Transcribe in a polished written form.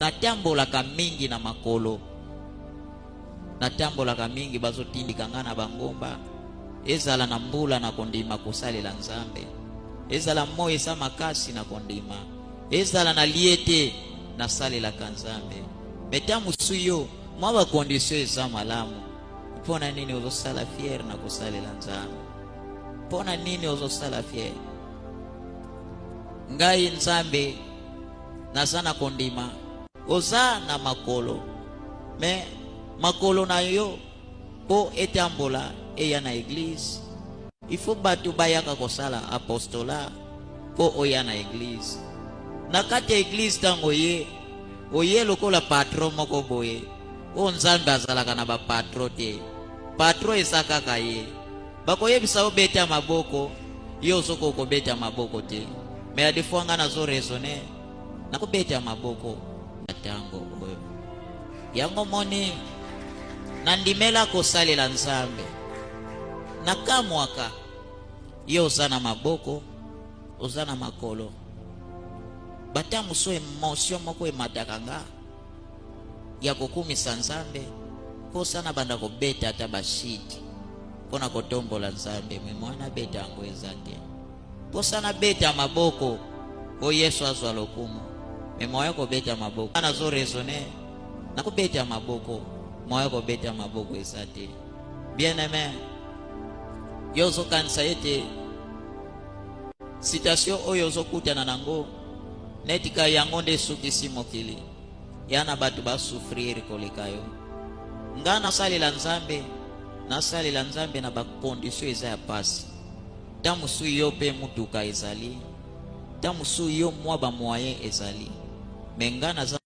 Natambolaka mingi na makolo, natambolaka mingi, bazotindika nga na bangomba, ezala na mbula na kondima kosalela Nzambe, ezala moi eza makasi na kondima, ezala na lie te, nasalelaka Nzambe. Me ntango mosusu yo mwa bakondisio eza malamu, mpo na nini ozosala fiere na kosalela Nzambe? Mpo na nini ozosala fiere? Ngai Nzambe naza na kondima, oza na makolo, me makolo na yo mpo etambola eya na eglise, il faut bato bayaka kosala apostolat mpo oya na eglise. Na kati ya eglise ntango oye, oye lokola patron moko boye, oyo Nzambe azalaka na bapatron te. Patron eza kaka ye. Bakoyebisa yo beta maboko, yo ozokoka kobeta maboko te. Mais ya des fois nga nazo raisonner, nakobeta maboko na tango oyo. Yango moni nandimela kosalela Nzambe. Nakamwaka yo oza na maboko, oza na makolo. Bata mosusu emotion moko emataka nga ya kokumisa Nzambe, mposa na banda kobeta ata bashite mpo na kotombola Nzambe, me mwana beta yango eza te. Mposa na beta maboko mpo Yesu azwa lokumu, me moya kobeta maboko nazo raisonner, nakobeta maboko, moya kobeta maboko eza te. Bien aimé, yo ozokanisa ete situation oyo ozokutana nango neti ka yango nde esukisi mokili, ya na bato basouffrir koleka yo. Nga nasalela Nzambe, nasalela Nzambe na bakondisio eza ya pasi. Ntango mosusu yo mpe mutuka ezali, ntango mosusu yo mwa bamoyen ezali, me nga naza.